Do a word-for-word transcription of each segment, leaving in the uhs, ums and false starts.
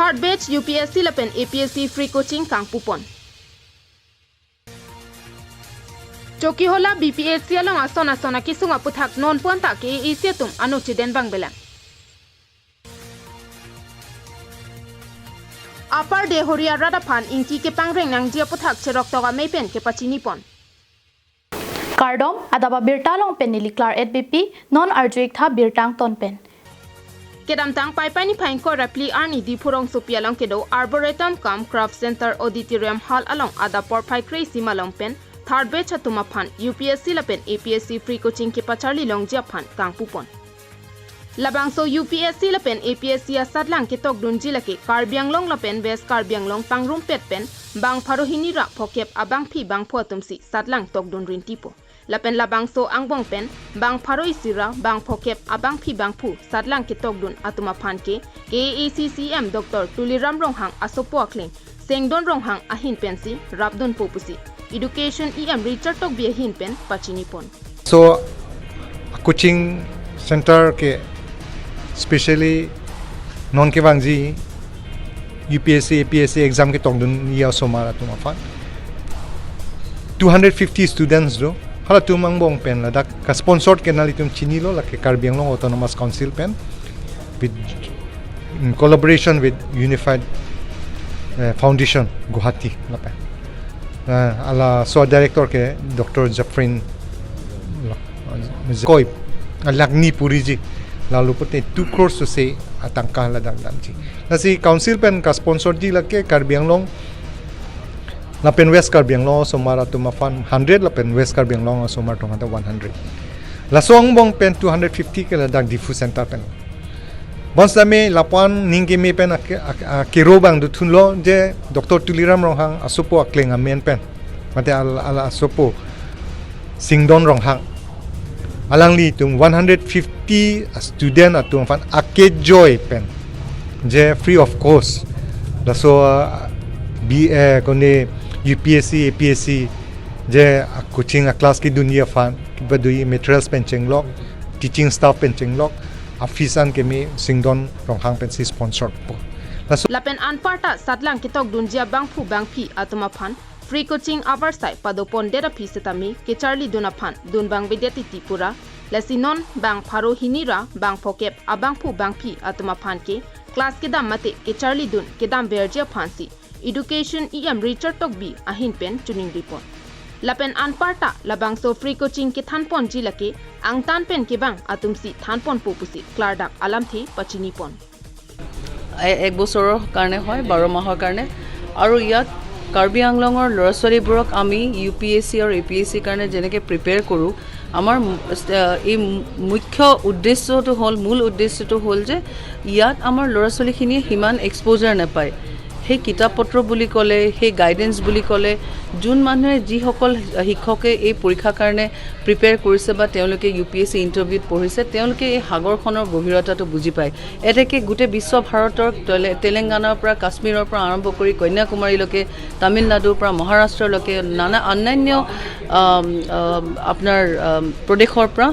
Third batch U P S C lapen A P S C free coaching kangpupon. Chokihola B P H C along ason ason akesung aputhak non ponta K A A C atum ano chedeng bangbelang. Upper Dehori arat aphan ingki kepangreng nangji aputhak cheroktok amei pen kepachinipon. Kardom, adap abirta along pen neli Klar et B P, non arju-ik tha birta angton pen. Kedamtang Paipai niphai ingkoi ra phli arni Diphu rongsopi along kedo Arboretum cum Craft Center Auditorium Hall along adap porphai kre-isi malom pen third batch atum aphan U P S C lapen A P S C free coaching kepacharli longji aphan kangpupon. Labangso U P S C lapen A P S C asatlang ketokdunji lake Karbi Anglong lapen West Karbi Anglong pangrumpet pen bang pharo hini ra phokep abangphi bangphu atumsi satlang tokdun rintipo. Lapen labangso angbong pen bang pharo isi ra bang phokep abangphi bangphu satlang ketokdun atum aphan ke K A A C C E M Doctor Tuliram Ronghang asopo akleng Singdon Ronghang ahin pensi rapdunpo pusi Education E M Richard Tokbi ahin pen pachinipon. So, coaching center ke specially non kevangji U P S C, A P S C exam ketokdunji asomar atum aphan two hundred fifty students do. Halatum angbong pen ladak ka-sponsored ke nanglitum chinilo, lake Karbi Anglong Autonomous Council pen with, in collaboration with Unified, eh, Foundation Guwahati lapen. Eh, laso a-director ke Doctor Jeffrey Koi, alangli puriji, lalu pute two crores to se atangka ladak damji. Lasi council pen ka-sponsorji lake Karbi Anglong lapen West Karbi Anglong asomar atum aphan hundred lapen West Karbi Anglong asomar atum aphan one hundred. Laso angbong pen two hundred fifty ke ladak Diphu center pen. Bonsitame lapu-an ning keme pen ake-, ake-, akero abang dothunlo je Doctor Tuliram Ronghang asopo akleng amen pen, mate al-, al-, asopo Singdon Ronghang, alanglitum one hundred fifty student atum aphan akejoi pen je free of cost laso, ah, B, eh, kone U P S C, A P S C je a-coaching a-class kedunji aphan kepado-i materials pen chenglok, teaching staff pen chenglok, a-fees an keme Singdon Ronghang pensi sponsor po. Laso lapen anparta satlang ketokdunji abangphu bangphi atum aphan free coaching avarsai padopondet aphi setame kecharlidun aphan dunbang vedet titi pura. Lasi non bang pharo hini ra bang phokep abangphu bangphi atum aphan ke class kedam mate kecharlidun kedam verji aphansi Education E M Richard Tokbi ahin pen chuningripon. Lapen anparta labangso free coaching kethanponji lake angtan pen kevang atumsi thanponpo pusi klardak alamthe pachinipon. এ-, এক বছৰৰ কাৰণে হয়, বাৰ মাহৰ কাৰণে। আৰু ইয়াত কাৰ্বি আংলঙৰ ল'ৰা ছোৱালীবোৰক আমি ইউ পি এছ চি আৰু এ পি এছ চিৰ কাৰণে যেনেকে প্ৰিপেয়াৰ কৰোঁ, আমাৰ মু-, এ, এই মু-, মুখ্য উদ্দেশ্যটো হ'ল, মূল উদ্দেশ্যটো হ'ল যে ইয়াত আমাৰ ল'ৰা ছোৱালীখিনিয়ে সিমান এক্সপ'জাৰ নাপায়। সেই কিতাপ পত্ৰ বুলি ক'লে, সেই গাইডেন্স বুলি ক'লে, যোন মানুহে, যিসকল শিক্ষকে এই পৰীক্ষাৰ কাৰণে প্ৰিপেয়াৰ কৰিছে বা তেওঁলোকে ইউ পি এছ চি ইণ্টাৰভিউত পঢ়িছে, তেওঁলোকে এই সাগৰখনৰ গভীৰতাটো বুজি পায়। এতেকে গোটেই বিশ্ব ভাৰতৰ তেলে-, তেলেংগানাৰ পৰা, কাশ্মীৰৰ পৰা আৰম্ভ কৰি কন্যাকুমাৰীলৈকে, তামিলনাডুৰ পৰা মহাৰাষ্ট্ৰলৈকে, নানা অন্যান্য, আম, আম, আপোনাৰ, আম, প্ৰদেশৰ পৰা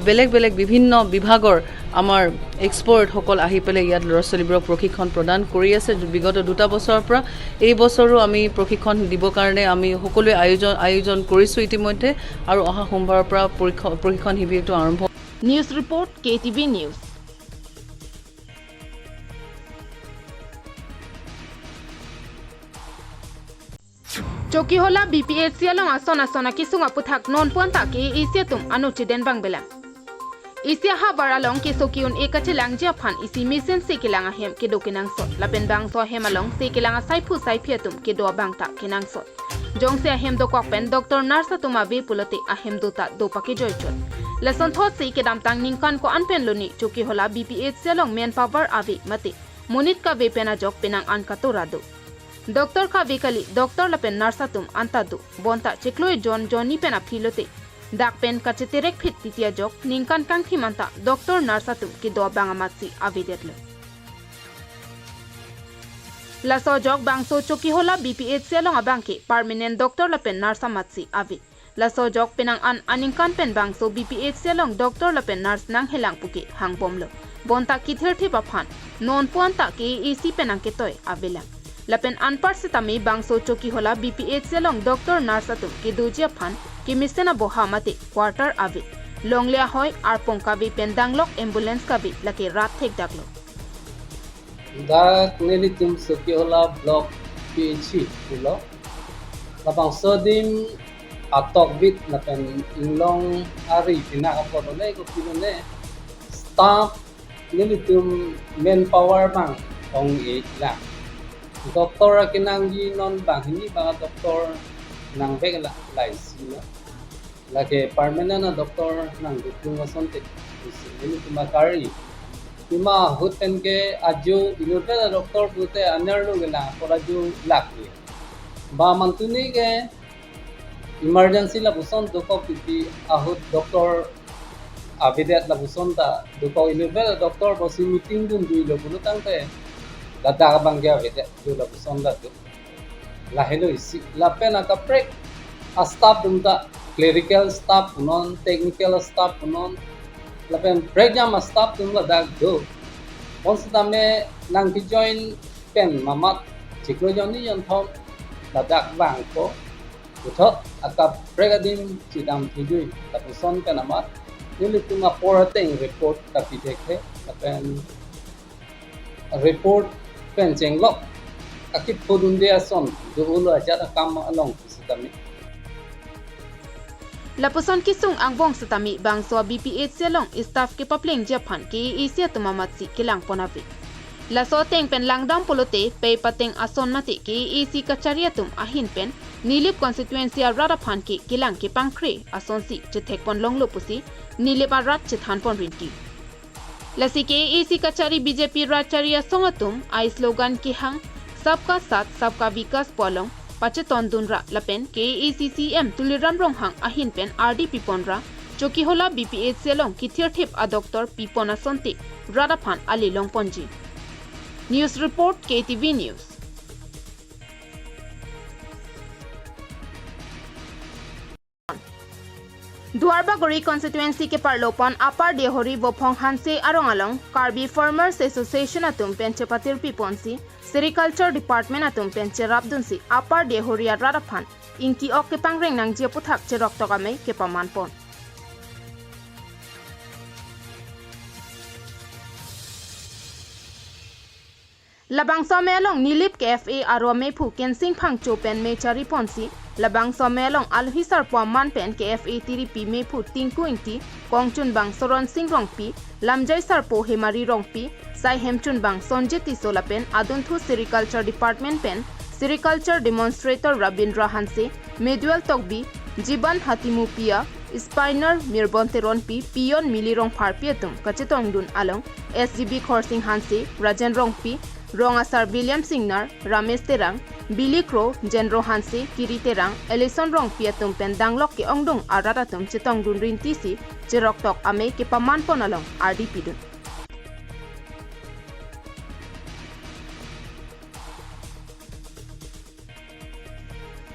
বেলেগ বেলেগ বিভিন্ন বিভাগৰ আমাৰ এক্সপাৰ্টসকল আহি পেলাই ইয়াত ল'ৰা ছোৱালীবোৰক প্ৰশিক্ষণ প্ৰদান কৰি আছে বিগত দুটা বছৰৰ পৰা। এই বছৰো আমি প্ৰশিক্ষণ দিবৰ কাৰণে আমি সকলোৱে আয়োজন, আয়োজন কৰিছোঁ ইতিমধ্যে আৰু অহা সোমবাৰৰ পৰা পৰীক্ষা, প্ৰশিক্ষণ শিবিৰটো আৰম্ভ। News report, K T V News. Chokihola B P H C along ason ason akesung aputhak non ponta K A A C atum ano chedeng bangbelang. Isi ahavar along keso ke-un-e kachelangji aphan isi mesen se kelang ahem kedo kenangsot. Lapen bangso ahem along se kelang asaiphu saiphi atum kedo abangta kenangsot. Jongsi ahem dokok pen doctor nurse atum ave pulote ahem do ta do pakejoichot. Lasonthotsi kedamtang ningkan ko-an pen lone Chokihola B P H C along manpower ave mate monit kave pen ajok penang an katora do. Doctor kave kali, doctor lapen nurse atum anta do. Bonta chiklo ejon jonni pen aphi lote dak pen kacheterek phit titi ajok ningkan kangthim anta doctor nurse atum kedo abang amatsi avedetlo. Laso ajok bangso Chokihola B P H C along abangke permanent doctor lapen nurse amatsi ave. Laso ajok penang an aningkan pen bangso B P H C along doctor lapen nurse nanghelang puke hangbomlo. bonta kithirthip aphan non puan ta K A A C pen nangketoi avelang. Lapen anpar setame bangso Chokihola B P H C along doctor nurse atum kedoji aphan kemesen aboha mate quarter ave. Longle ahoi arpong kave pen danglok ambulance kave lake rat thekdaklo. Dak nelitum Chokihola Block P H C pulo. Labangso adim atokbit lapen inglong ari pinak apot lo ne, kopi lo ne, staff nelitum manpower bang ong-e lang. Doctor akenangji non banghini bang doctor nangvek la, laisi lo. Lake permanent a doctor nangduklung asonte isi nelitum akari. Pima ahut pen ke ajo inutvet a doctor pute anerlo ke lang apor ajo lak ye. Ba mantuni ke emergency lapuson dokok titi ahut doctor avedet lapuson ta dokok, inutvet a doctor pusi meeting dun dui lo pulo tangte ladak abang ke avedet do lapuson ta do. Lahelo isi. Lapen akaprek a staff atum ta clerical staff punon, technical staff punon, lapen prekjam a staff atum ladak do. Bonsitame nangkejoin pen mamat chiklo jonni jonthom ladak vangpo. Puthot akaprek adim chedam thidui lapuson pen amat nelitum apor ateng report kapi thekthe lapen report pen chenglok akiphodunde ason do-olo ajat akam along pusitame. Lapuson kesung angbong setame bangso B P H C along staff kepaplengji aphan K A A C atum amatsi kelangpon ave. Laso ateng pen langdam pulote pei pateng ason mate K A A C kachari atum ahin pen Nilip constituency arat aphan ke kelang kepangkre asonsi chethekpon longlo pusi Nilip arat chethanpon rinti. Lasi K A A C kachari B J P rat chari asong atum a slogan kehang Sabka Saath Sabka Vikas pu along pachetondunra lapen K A A C C E M Tuliram Ronghang ahin pen ardi piponra Chokihola B P H C along kithirthip a doctor pipon asonte rat aphan ale longponji. News report, K T V News. Duarbagori constituency keparlopon Upper Deohori Vophong Hanse arong along Karbi Farmers Association atum pen chepatirpiponsi Sericulture Department atum pen cherapdunsi Upper Deohori arat aphan ingki-ok kepangreng nangji aputhak cheroktok amei kepamanpon. Labangso amei along Nilip K F A aro ameiphu Kensing Phangcho pen mei chariponsi, labangso amei along alohi sarpo aman pen K F A tiripi meiphu Tinku Ingti, kongchunbang Soron Sing Rongpi, lamjai sarpo Hemari Rongpi, sai hemchunbang Sonjit Tisso lapen adunthu Sericulture Department pen Sericulture Demonstrator Rabindra Hanse, Meduel Tokbi, Jiban Hatimupia, Spinner Mirbon Teronpi, Peon Mili Rongpharpi atum kachetongdun along S G B Khorsing Hanse, Rajen Rongpi, Rong Asar William Singnar, Ramesh Terang, Billy Kro, Jenro Hanse, Kiri Terang, Ellison Rongpi atum pen danglok ke-ongdung arat atum chetongdun rintisi cheroktok amei kepamanpon along ardi pidun.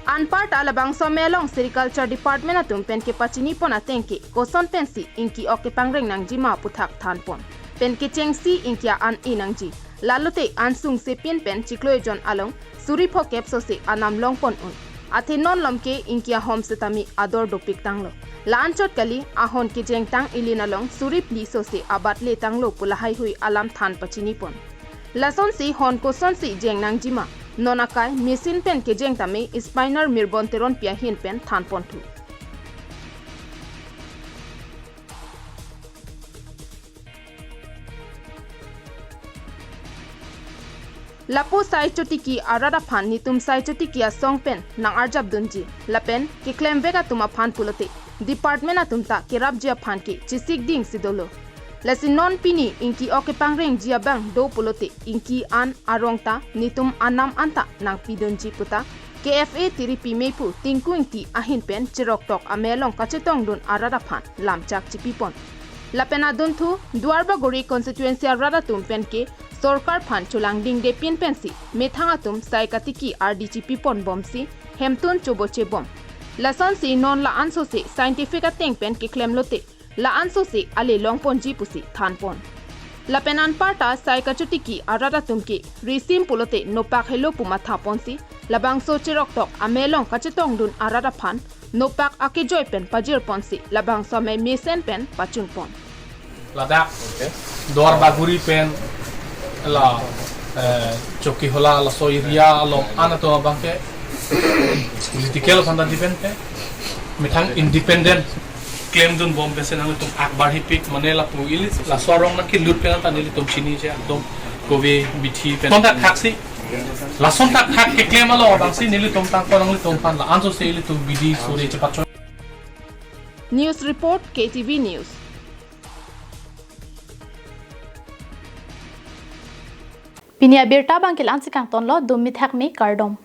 Anparta labangso amei along Sericulture Department atum pen kepachinipon ateng ke koson pensi ingki-ok kepangreng nangjima aputhak thanpon. Pen kechengsi ingki a-an e nangji. Lalote ansung sepin pen chiklo ejon along suri phokep sose anam longpon un. Athe non lom ke ingki ahom setame ador dopik tanglo. La-anchot kali ahon kejengtang ilin along suri phli sose abat le tanglo pu lahaihui alam than pachinipon. Lasonsi hon kosonsi jeng nangjima. Non akai machine pen kejeng tame Spinner Mirbon Teronpi ahin pen thanponthu. Lapu sai chotiki arat aphan netum sai chotiki asong pen nang-arjapdunji. Lapen keklemvek atum aphan pulote department atum ta kerapji aphan ke chesik dingsi dolo. Lasi non pini ingki-ok kepangrengji abang do pulote ingki an arong ta netum anam anta nangpidunji puta K F A tiripi meiphu Tinku Ingti ahin pen cheroktok amei along kachetongdun arat aphan lamchak chipipon. Lapen adunthu Duarbagori constituency arat atum pen ke sorkar aphan cholangdingde pin pensi methang atum sai katiki ardi chipiponbomsi hemtun chobochebom. Lasonsi non la-ansose scientific ateng pen keklemlote la-ansose ale longponji pusi thanpon. Lapen anparta sai kachotiki arat atum ke risim pulote nopak helo pu mathaponsi labangso cheroktok amei along kachetongdun arat aphan nopak akejoi pen pajirponsi labangso amei mesen pen pachunpon. Ladak Duar Bagori pen la eh, Chokihola laso area along an atum abang ke political aphan ta depend ke methang independent claim dunbom pensi nanglitum akbar hipik mane lapu ili laso arong nangkelut pen ta nelitum chini je atum kove bithi pen. Lason thakthak si lason thakthak keklem along abangsi nelitum tangko nanglitum aphan la-an sose ilitum bidi sore chepachoi. News Report, K T V News. Pini abirta abang ke la-ansi kangtonlo, dum mithak me kardom.